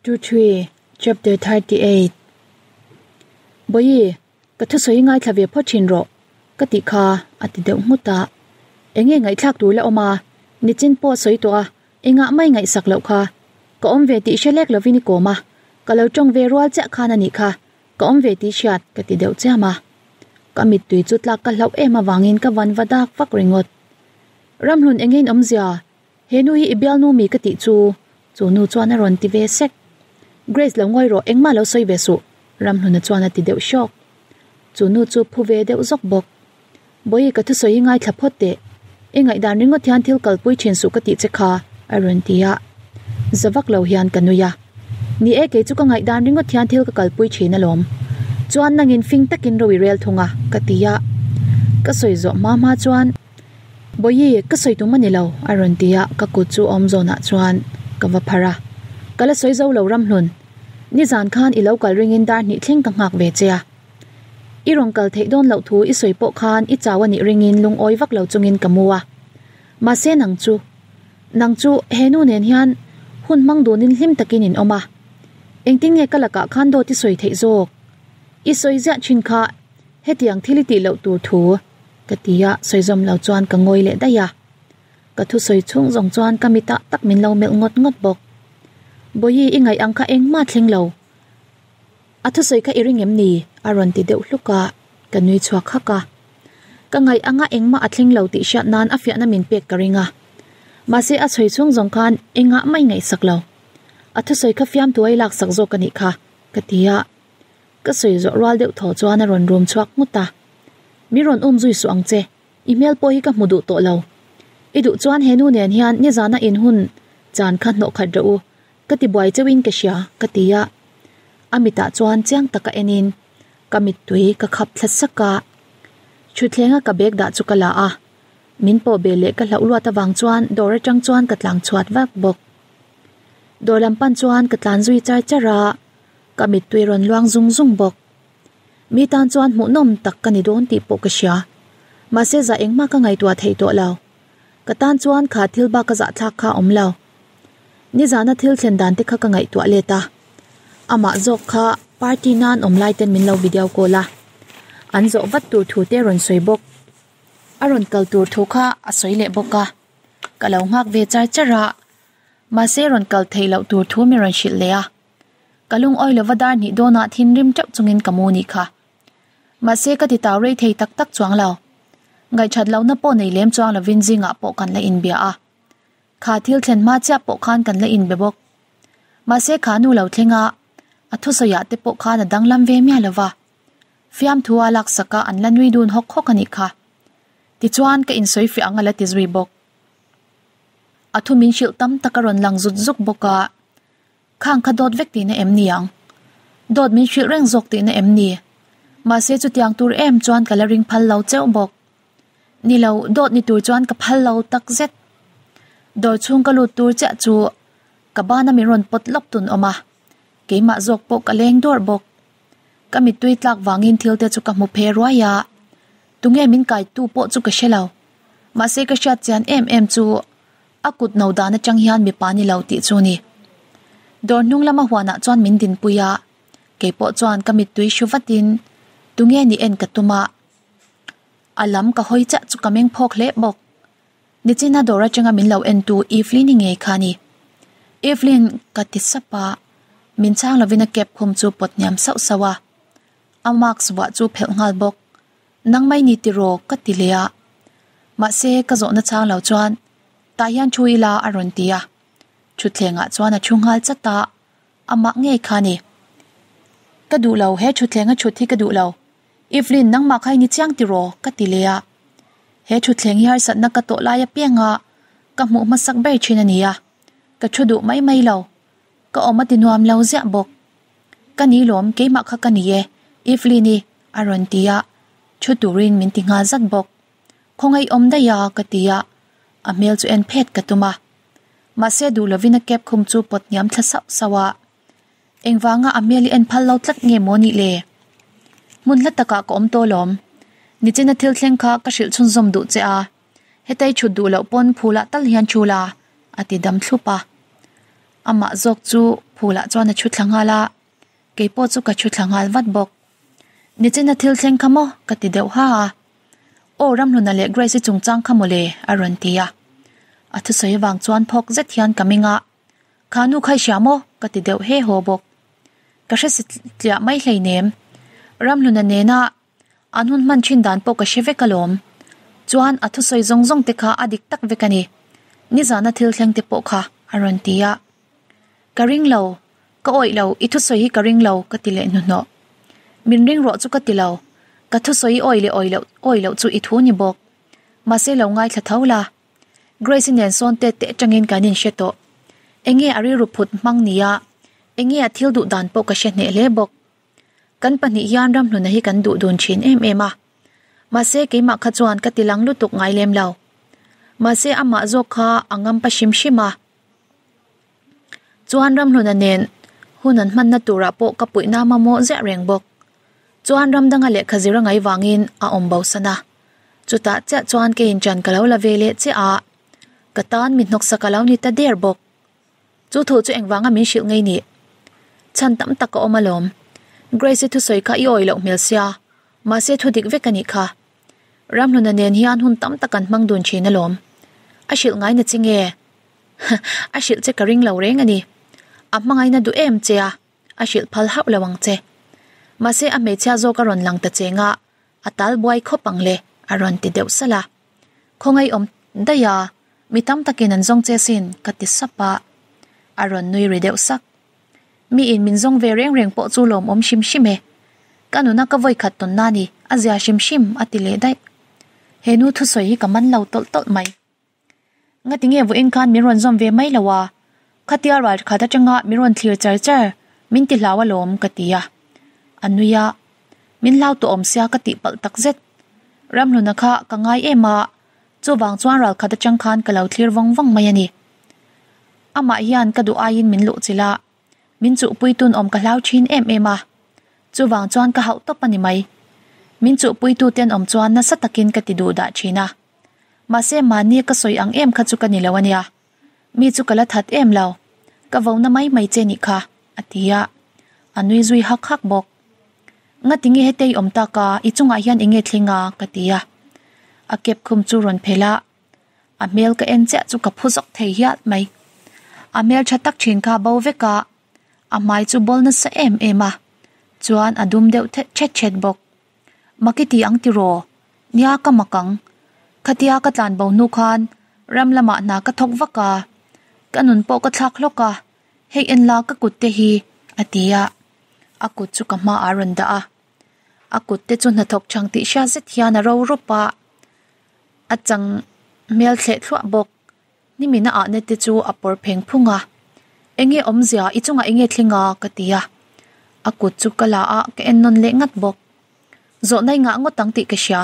2 3 Chapter 38 Bawihi, ka thusawi ngaithla ve phawt thin rawh, ka tih kha a ti deuh nghut a. Enge ngaihthlak tur la awm a, nichin pawh sawi tawh a, engah mai ngaihsak loh kha. Ka awm ve tih hre lek lovin i kawm a, ka lo tawng ve rual chiah khan a nih kha, ka awm ve tih hriat ka ti deuh chiam a. Ka mittui chu tlak ka hlauh em avangin ka van va dak vak ringawt. Ramhlun enge in awmzia? He nu hi i bialnu mi ka tih chu chu nu chuan a rawn ti ve sek. Grace lo ngawi rawh engmah lo sawi ve suh Ramhluna chuan a ti deuh hrawk. Chu nu chu phu ve deuh zawk bawk. Bawihi ka thusawi hi ngaithla phawt teh. I ngaihdan ringawt hian thil kalpui thin suh ka tih che kha a rawn ti a. Za vak lo hian ka nui a. Ni e kei chu ka ngaihdan ringawt hian thil ka kalpui thin alawm. Chuan nangin fing takin ro i rel thung a ka ti a. Ka sawi zawh hma hma chuan. Bawihi, ka sawi tum a ni lo, a rawn ti a, ka kut chu awm zawnah chuan ka va phar a. Ka la sawi zo lo Ramhlun, nizan khan i lo kal ringin dar hnih thleng ka nghak ve che a. I rawn kal theih dawn loh thu i sawi pawh khan i chau a nih ringin lungawi vak lo chungin ka mu a. Mahse nang chu, nang chu he nu nen hian hun hmang dunin hlim takin in awm a. Engtin nge ka lakah khan dawt i sawi theih zawk? I sawi ziah thin kha hetiang thil i tih loh tur thu. Ka ti a, sawi zawm lo chuan ka ngawi leh daih a. Ka thusawi chhung zawng chuan ka mitah tak min lo melh ngawt ngawt bawk. Bawihi i ngaih ang kha engmah thleng lo. A thusawi kha i ring em ni? A rawn ti deuh hluk a, ka nui chhuak hak a. Ka ngaih anga engmah a thleng lo tih hriat nan a fiahna min pek ka ring a. Mahse a sawi chhung zawng khan engah mah i ngaihsak lo. A thusawi kha fiamtu a i laksak zawk a nih kha, ka ti a. Ka sawi zawh rual deuh thaw chuan a rawn rum chhuak nghut a. Mi rawn um zui suh ang che, i hmel pawh hi ka hmu duh tawh lo. I duh chuan he nu nen hian nizana in hun chan kha hnawh khat rawh u, ka ti buai cheuhin ka hria, ka ti a. A mitah chuan chiang taka enin ka mittui ka khap thla sak a. Thuthlenga ka bag dah chu ka la a, min pawh bel leh ka hlauh luat avang chuan dawr atang chuan ka tlang chhuat vak bawk. Dawr lam pan chuan ka tlan zui char char a. Ka mittui rawn luang zung zung bawk. Mi tan chuan hmuhnawm tak ka ni dawn tih pawh ka hria. Mahse zah engmah ka ngaihtuah theih tawh lo. Ka tan chuan kha thil bak ka zahthlak kha a awm lo. Nizana thil thlen dan te kha ka ngaihtuah let a. Amah zawk kha party nan awm lai ten min lo video call a. An zawh vat tur thu te rawn sawi bawk. A rawn kal tur thu kha a sawi leh bawk a. Ka lo nghak ve char char a. Mahse rawn kal theih loh tur thu min rawn hrilh leh a. Ka lungawi lova dar hnih dawnah thinrim teuh chungin ka mu nih kha. Mahse ka ti tau rei thei tak tak chuang lo. Ngaihthat lohna pawh nei lem chuang lovin zingah pawh kan la inbia a. Kha thil thlen hma chiah pawh khan kan la inbe bawk. Mahse kha nu lo thleng a, a thusawiah te pawh khan a danglam ve miah lova. Fiamthu a laksak a an la nui dun hawk hawk a nih kha. Tichuan ka insawi fiah ang a la ti zui bawk. A thu min hrilh tam tak a rawn lang zut zuk bawk a. Khang kha dawt vek tihna em ni ang? Dawt min hrilh reng zawk tihna em ni? Mahse chutiang tur em chuan ka la ring phal lo cheuh bawk. Ni lo, dawt ni tur chuan ka phal lo tak zet. Dawr chhung ka lut tur chiah chu ka bana min rawn pawt lawp tun awm a, keimah zawk pawh ka leng dawrh bawk. Ka mittui tlak vangin thil te chu ka hmu phe ruai a, tunge min kaitu pawh chu ka hre lo. Mahse ka hriat chian em em chu A kut no dan atang hian mipa ni lo tih chu ni. Dawr hnung lama huanah chuan min dinpui a, kei pawh chuan ka mittui hru vatin tunge ni en ka tum a. A lam ka hawi chiah chu ka meng phawk hle bawk. Nichina dawr atanga min lo entu Evelyn-i ngei kha ni. Evelyn ka ti sap a, min chhang lovin a cap khum chu pawt hniam sauh sauh a. A mask vuah chu phelh nghal bawk. Nang mai ni tiraw ka ti leh a. Mahse ka zawhna chang lo chuan tah hian thu ila a rawn ti a. Thutthlengah chuan a thu nghal chat a, amah ngei kha ni. Ka duh lo, he thutthleng a thut hi ka duh lo. Evelyn nangmah kha i ni chiang tiraw ka ti leh a. He thutthleng hi harsatna ka tawh lai apianga ka hmuh hmasak ber thin a ni a, ka thu duh mai mai lo. Ka awm a ti nuam lo ziah bawk. Ka ni lawm, keimah kha ka ni e, Evelyn-i a rawn ti a, thu turin min ti nghal zat bawk. Khawngaih awm daih a ka ti a, a hmel chu en phet ka tum a. Mahse duh lovin a cap khum chu pawt hniam thla sauh sauh a. Engvanga a hmel i en phal lo tlat nge maw nih le? Hmun hla takah ka awm tawh lawm. Nichina thil thleng kha ka hrilh chhunzawm duh che a. Hetei chhut duh loh pawn phulah tal hian chul a, a ti dam thlup a. Amah zawk chu Phulah chuan a thu thla nghal a, keipawh chu ka thu thla nghal vat bawk. Nichina thil thleng kha maw? ka ti deuh ha a. Aw Ramhluna leh Grace-i chungchang kha mawle a rawn ti a. A thusawi avang chuan phawk zet hian ka ming a, Kha nu kha i hria maw? ka ti deuh he haw bawk. Ka hre si tliah mai hleinem. Ramhluna nena An hun hman thin dan pawh ka hre vek alawm. Chuan a thusawi zawng zawng te kha a dik tak vek a ni. Nizana thil thleng te pawh kha a rawn ti a. Ka ring lo, ka awih lo, i thusawi hi ka ring lo ka ti leh hnuhnawh. Min ring rawh chu ka ti lo, ka thusawi i awih leh awih loh awih loh chu i thu ni bawk. Mahse lo ngaithla tho la. Grace-i nen sawn tet te atangin kan inhre tawh. Enge a rilru phut hmang nia, enge a thil duh dan pawh ka hre hneh hle bawk. Kan pahnih hian ramhluna hi kan duh dun thin em em a, mahse keimah kha chuan ka ti lang lutuk ngai lem lo. Mahse amah zawk kha a ngam pa hrim hrim a. Chuan ramhluna nen hun an hmanna turah pawh ka puihna mamawh ziah reng bawk. Chuan ram danga lehkha zir a ngaih vangin a awm bo san a. Chutah chiah chuan keiin ṭan ka lo la ve leh chiah a, ka tan mi hnawksak a lo ni ta der bawk. Chu thu chu engvanga min hrilh ngei nih? Chhan tam tak a awm alawm. Grace-i thusawi kha i awih loh hmel sia, mahse thu dik vek a nih kha. Ramhluna nen hian hun tam tak an hmang dun thin alawm. A hrilh ngai na che nge? A hrilh che ka ring lo reng a ni. A hmangaihna duh em che a, a hrilh phal hauh lo ang che. Mahse a hmeichhia zawk a rawn lang ta cheng a, a tal buai khawp ang le, a rawn ti deuh salh a. Khawngaih awm daih a, mi tam takin an zawng che sin ka ti sap a, a rawn nui ri deuh sak. Mi in min zawng ve reng reng pawh chu lawmawm hrim hrim e. Ka nuna ka vawi khat tawn na ni, a zia hrim hrim a ti leh daih. He nu thusawi hi ka man lo tawlh tawlh mai. Ngati nge vawiin khan min rawn zawm ve mai lo a, khatia ral khat atanga min rawn thlir char char min ti hlau alawm ka ti a. A nui a, min hlau tawh awm sia ka tih palh tak zet. Ramhluna kha ka ngai em a, chuvang chuan ral khat atang khan ka lo thlir vawng vawng mai a ni. Amah hian ka duh aiin min luh chilh a, min chuhpui tun awm ka hlau thin em em a, chuvang chuan ka hauh tawp a ni mai. Min chuhpui tu ten awm chuan nasa takin ka ti duh dah thin a. Mahse mahni ka sawi ang em kha chu ka ni lo ania. Mi chu ka la that em lo. Ka vo na mai mai che nih kha, a ti a. A nui zui hak hak bawk. Ngati nge hetei awm tak a, i chungah hian enge thleng a, ka ti a. A kep khum chu rawn phelh a. A hmel ka en chiah chu ka phu zawk thei hial mai. A hmel tha tak thin kha bo vek a, a hmai chu bawl nasa em em a. Chuan a dum deuh thet thet bawk. Maki ti ang tiraw? Nia ka mak ang. Khatia ka tlan bo hnu khan ram lamah hna ka thawk vak a, ka nun pawh ka thlak hlawk a, hei en la ka kut te hi a ti a, a kut chu ka hmaah a rawn dah a. A kut te chu hnathawk chang tih hriat zet hian a ro rawp a, a chang hmel thleh thluah bawk. Nimina ahna te chu a pawr pheng phung a, Enge awmzia i chungah enge thleng a? ka ti a, a kut chu ka la a ka en nawn leh ngat bawk. Zawhna i ngah ngawt ang tih ka hria,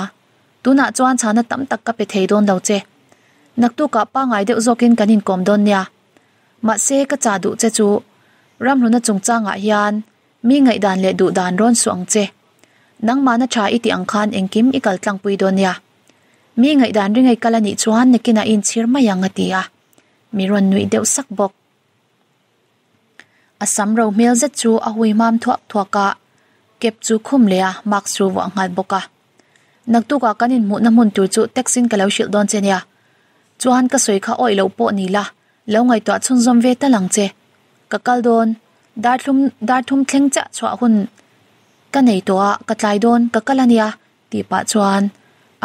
tunah chuan chhana tam tak ka pe thei dawn lo che. Naktukah pangai deuh zawkin kan inkawm dawn nia. Mahse ka chah duh che chu Ramhluna chungchangah hian mi ngaihdan leh duhdan rawn suh ang che. Nangmahna tha i tih ang khan engkim i kal tlangpui dawn nia. Mi ngaihdan ringei kal a nih chuan nakinah i inchhir mai ang a ti a, mi rawn nuih deuh sak bawk. A sam ro hmel zet chu a hui hmam thuak thuak a, cap chu khum leh a, mask chu vuah nghal bawk a. Naktukah kan inhmuhna hmun tur chu taxi in ka lo hrilh dawn che nia. Chuan ka sawi kha awih loh pawh ni la, lo ngaihtuah chhunzawm ve tal ang che. Ka kal dawn, darthlum darthum thleng chiah chhuah hun ka nei tawh a, ka tlai dawn, ka kal a nia. Tih pah chuan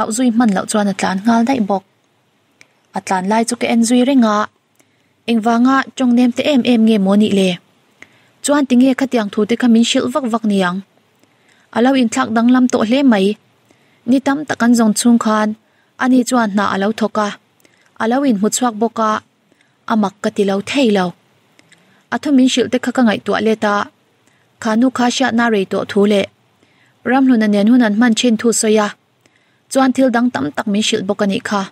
auh zui hman loh chuan a tlan nghal daih bawk. A tlan lai chu ka en zui reng a, engvanga tawng nem te em em nge maw nih le? Chuan tinge khatiang thu te kha min hrilh vak vak niang? A lo inthlak danglam tawh hle mai. Ni tam tak an zawng chhung khan ani chuan hna a lo thawk a, a lo inhmu chhuak bawk a, a mak ka ti lo thei lo. A thu min hrilh te kha ka ngaihtuah let a, kha nu kha hriatna rei tawh thu leh Ramhluna nen hun an hman thin thu sawi a, chuan thil dang tam tak min hrilh bawk a nih kha.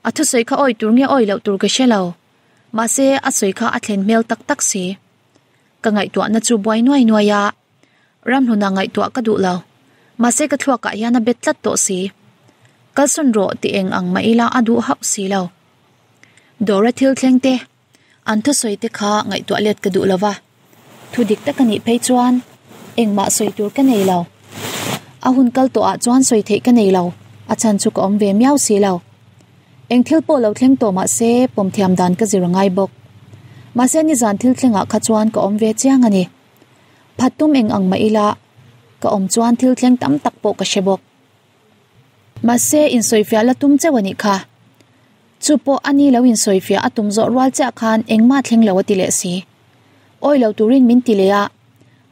A thusawi kha awi tur nge awi loh tur ka hre lo, mahse a sawi kha a thlen hmel tak tak si. Ka ngaihtuahna chu buai nuai nuai a, Ramhluna ngaihtuah ka duh lo, mahse ka thluakah hian a bet tlat tawh si. Kalsawn rawh ti eng ang mah ila a duh hauh si lo. Dawra thil thleng te, an thusawi te kha ngaihtuah let ka duh lo va. Thu dik tak a nih phei chuan engmah sawi tur ka nei lo. A hun kal tawhah chuan sawi theih ka nei lo, a chhan chu ka awm ve miau si lo. Eng thil pawh lo thleng tawh mah se pawm thiam dan ka zir a ngai bawk. Mahse nizan thil thlengah kha chuan ka awm ve chiang a ni. Phat tum eng ang mah ila ka awm chuan thil thleng tam tak pawh ka hre bawk. Mahse insawifiah la tum chauh a nih kha. Chu pawh a ni lo insawifiah a tum zawh rual chiah khan engmah thleng lo a ti leh si. Awi lo turin min ti leh a,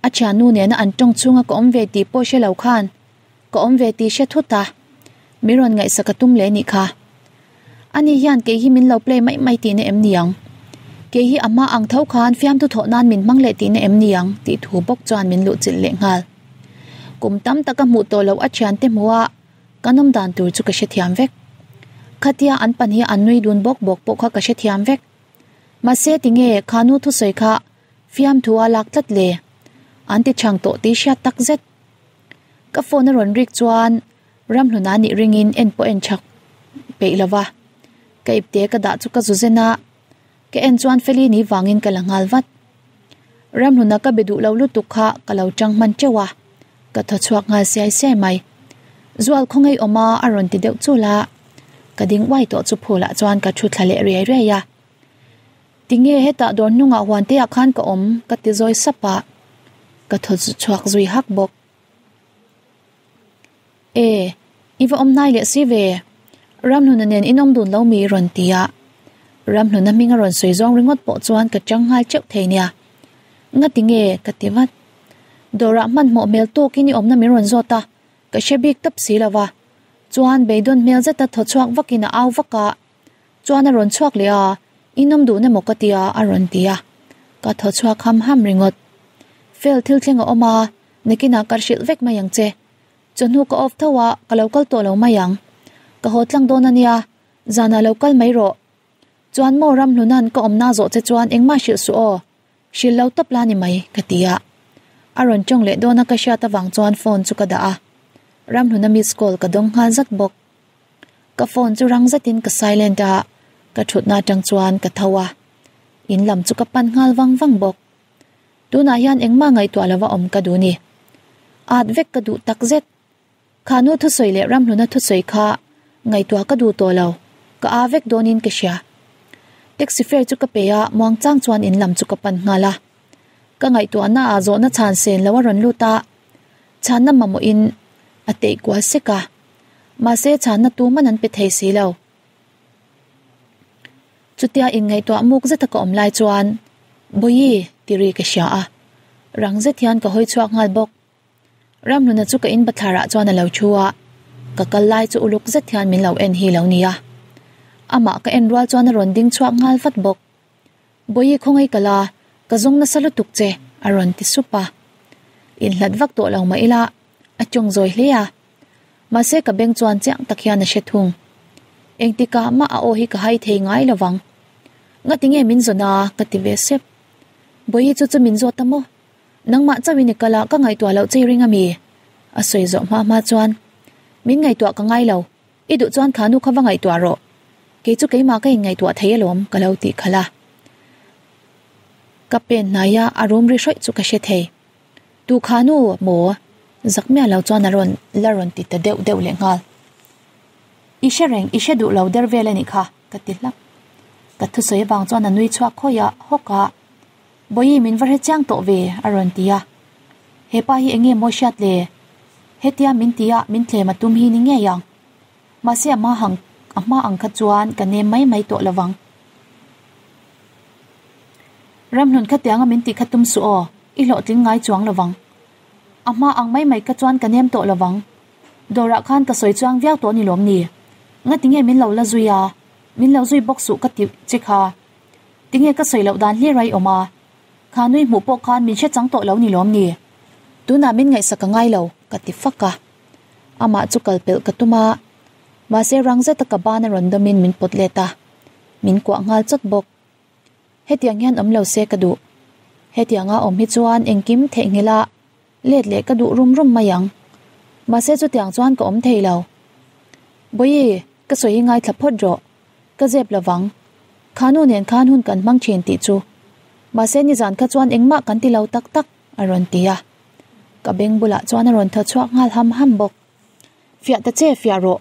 a thiannu nena an tawng chhunga ka awm ve tih pawh hre lo khan ka awm ve tih hre thut a, min rawn ngaihsak a tum leh nih kha. Ani hian kei hi min lo play mai mai tihna em ni ang? Kei hi a hma ang tho khan fiamthu thawh nan min hmang leh tihna em ni ang? tih thu bawk chuan min luhchilh leh nghal. Kum tam taka hmuh tawh loh a thiante hmuha kan awm dan tur chu ka hrethiam vek. Khatia an pahnih an nui dun bawk bawk pawh kha ka hrethiam vek. Mahse tinge khanu thusawi kha fiamthu a lak tlat le? An ti chhang tawh tih hriat tak zet. Ka phone a rawn rik chuan Ramhluna nih ringin en pawh en chak peih lo va, ka ipte ka dah chu ka zu zen a, ka en chuan Feli ni vangin ka la nghal vat. Ramhluna ka be duh lo lutuk kha ka lo tang hman teuh a, ka thaw chhuak nghal siai siai mai. Zual khawngaih awm a a rawn ti deuh chul a, ka ding uai tawh chu phulah chuan ka thu thla leh riai riai a. Tinge hetah dawr hnungah huan te ah khan ka awm ka ti zawi sap a, ka thaw chhuak zui hak bawk. E, i va awm hnai leh si ve. Ramhluna nen in awm dun lo mi rawn ti a. Ramhluna hming a rawn sawi zawng ringawt pawh chuan ka chang nghal teuh thei nia. Ngati nge ka ti vat. Dawrah hmanhmawh hmel tawkin i awmna min rawn zawt a, ka hre bik tawp si lo va. Chuan beidawn hmel zeta thaw chhuak vakin a au vak a. Chuan a rawn chhuak leh a, in awm duhna maw ka tia a rawn ti a. Ka thaw chhuak ham ham ringawt. Fel thil thleng a awm a, nakinah ka hrilh vek mai ang che. Chawhnu ka off tho a, ka lo kal tawh lo mai ang. Ka haw tlang dawn a nia, zanah lo kal mai rawh. Chuan maw Ramhluna'n ka awmna zawh che chuan engmah hrilh suh aw, hrilh lo tawp la ni mai ka ti a. A rawn tawng leh dawn a ka hriat avang chuan phone chu ka dah a. Ramhluna miss call ka dawng nghal zat bawk. Ka phone chu rang zetin ka silent a, ka thutna atang chuan ka tho a, in lam chu ka pan nghal vang vang bawk. Tunah hian engmah ngaihtuah lova awm ka duh ni. At vek ka duh tak zet. Kha nu thusawi leh Ramhluna thusawi kha ngaihtuah ka duh tawh lo, ka a vek dawnin ka hria. Taxi fare chu ka pe a, muangchang chuan in lam chu ka pan nghal a. Ka ngaihtuahna ah zawhna chhan sen lo a rawn lut a, chhanna mamawhin a teih kual sek a. Mahse chhanna tu man an pe thei si lo. Chutia inngaihtuah muk zeta ka awm lai chuan Bawihi ti ri ka hria a, rang zet hian ka hawi chhuak nghal bawk. Ramhluna chu ka in bathlarah chuan a lo thu a, ka kal lai chu uluk zet hian min lo en hi lo nia. Amah ka en rual chuan a rawn ding chhuak nghal vat bawk. Bawihi khawngaih ka la, ka zawng nasa lutuk che a rawn ti sup a. Inhlat vak tawh lo mah ila a tawng zawi hle a. Mahse ka beng chuan chiang tak hian a hre thung. Engtikah mah a aw hi ka hai thei ngai lo vang. Ngati nge min zawn a ka ti ve sep. Bawihi chu chu min zawt a maw? Nangmah chauhin i kal a ka ngaihtuah loh che i ring a mi? A sawi zawh hma hma chuan min ngaihtuah ka ngai lo. I duh chuan kha nu kha va ngaihtuah rawh. Kei chu keimah ka inngaihtuah thei alawm ka lo tih khalh a. Ka pen hnaia a rum ri hrawih chu ka hre thei. Tu kha nu maw? Zak miah lo chuan a rawn la rawn ti ta deuh deuh leh nghal. I hre reng, i hre duh lo der vel a nih kha, ka ti hlak. Ka thusawi avang chuan a nui chhuak khawi a, hawk a, Bawihi min va hre chiang tawh ve, a rawn ti a. He pa hi eng nge maw hriat le? Hetia min ti a, min thlem a tum hi ni ngei ang. Mahse a hma hang a hma ang kha chuan ka nem mai mai tawh lovang. Ramhlun khatianga min tih kha tum suh aw, i hlawhtling ngai chuang lovang. A hma ang mai mai kha chuan ka nem tawh lovang. Dawrah khan ka sawi chuang viau tawh ni lawm ni? Ngati nge min lo la zui a? Min lo zui bawk suh ka ti che kha. Tinge ka sawi loh dan hlir a i awm a? Kha nui hmuh pawh khan min hre chang tawh lo ni lawm ni? Tunah min ngaihsak a ngai lo, ka ti fak a. Amah chu kal pelh ka tum a, mahse rang zeta ka ban a rawn dawmin min pawt let a, min kuah nghal chawt bawk. Hetiang hian awm lo se ka duh. Hetianga awm hi chuan engkim theihnghilh a let leh ka duh rum rum mai ang. Mahse chutiang chuan ka awm thei lo. Bawihi, ka sawi hi ngaithla phawt rawh. Ka zep lovang. Kha nu nen khan hun kan hmang thin tih chu. Mahse nizan kha chuan engmah kan ti lo tak tak a rawn ti a. Ka beng bulah chuan a rawn thaw chhuak nghal ham ham bawk. Fiah ta che fiah rawh,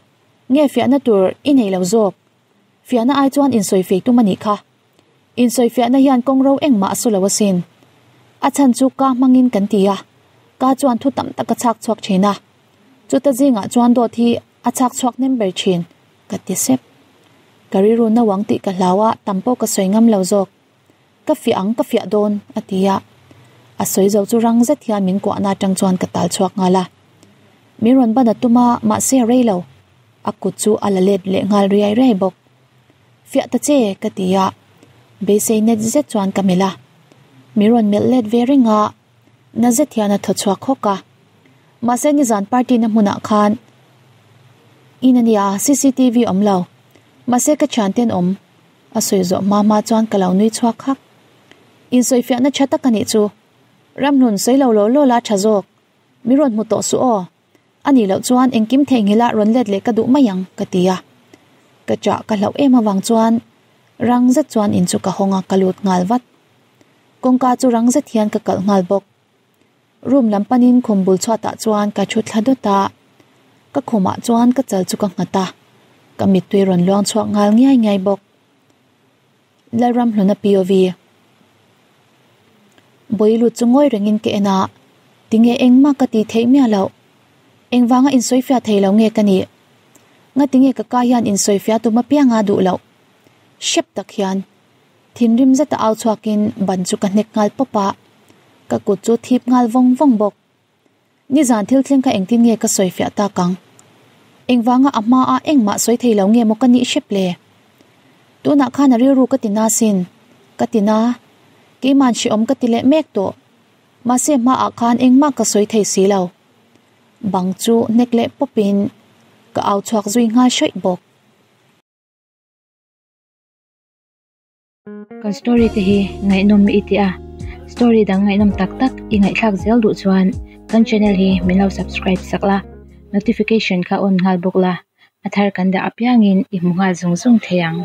nge fiahna tur i nei lo zawk? Fiahna ai chuan insawi fei tum a nih kha. Insawi fiahna hian kawng ro engmah a su lo asin. A chhan chu ka hmangin kan ti a, ka chuan thu tam tak a chhak chhuak thin a. Chuta zingah chuan dawt hi a chhak chhuak hnem ber thin, ka ti sep. Ka rilru nauang tih ka hlau a, tam pawh ka sawi ngam lo zawk. Ka fiah ang, ka fiah dawn, a ti a. A sawi zo chu rang zet hian min kuahna atang chuan ka tal chhuak nghal a. Min rawn ban a tum a, mahse a rei lo. A kut chu a la let leh nghal riai riai bawk. Fiah ta che, ka ti a. Beisei net zet chuan ka melh a. Min rawn melh let ve reng a, na zet hian a thaw chhuak hawk a. Mahse nizan party na hmunah khan in a nia, cctv awm lo. Mahse ka thianten awm. A sawi zawh hma hma chuan ka lo nui chhuak hak. Insawifiahna tha tak a nih chu. Ramhlun sawi lo law law la tha zawk. Mi rawn hmu tawh suh aw. A nih loh chuan engkim theihnghilh ah rawn let leh ka duh mai ang ka ti a. Ka chah ka hlauh em avang chuan rang zet chuan in chu ka hawng a ka lut nghal vat. Kawngka chu rang zet hian ka kalh nghal bawk. Room lam panin khum bul chhuatah chuan ka thu thla dawt a, ka khumah chuan ka chal chu ka nghat a, ka mittui rawn luang chhuak nghal ngiai ngiai bawk. Lalramhluna POV. Bawilut chu ngawi rengin ka en a, tinge engmah ka tih theih miah loh? Engvanga insawifiah thei lo nge ka nih? Ngatinge ka ka hian insawifiah tum apianga duh loh? Hrep tak hian. Thinrim zeta au chhuakin ban chu ka hnek nghal pawp a, ka kut chu thip nghal vawng vawng bawk. Nizan thil thleng kha engtin nge ka sawi fiah tak ang? Engvanga a hmaa engmah sawi thei lo nge maw ka nih hrep le? Tunah khan a rilru ka ti na sin, ka ti na. Keiman hrehawm ka ti leh mek tawh. Mahse hmaah khan engmah ka sawi thei si lo. Bang chu hnek leh pawpin ka au chhuak zui nghal hraih bawk. Kan story te hi ngaihnawm i ti a, story dang ngaihnawm tak tak i ngaihthlak zel duh chuan kan channel hi min lo subscribe sak la, notification kha on nghal bawk la, a thar kan dah apiangin i hmu nghal zung zung thei ang.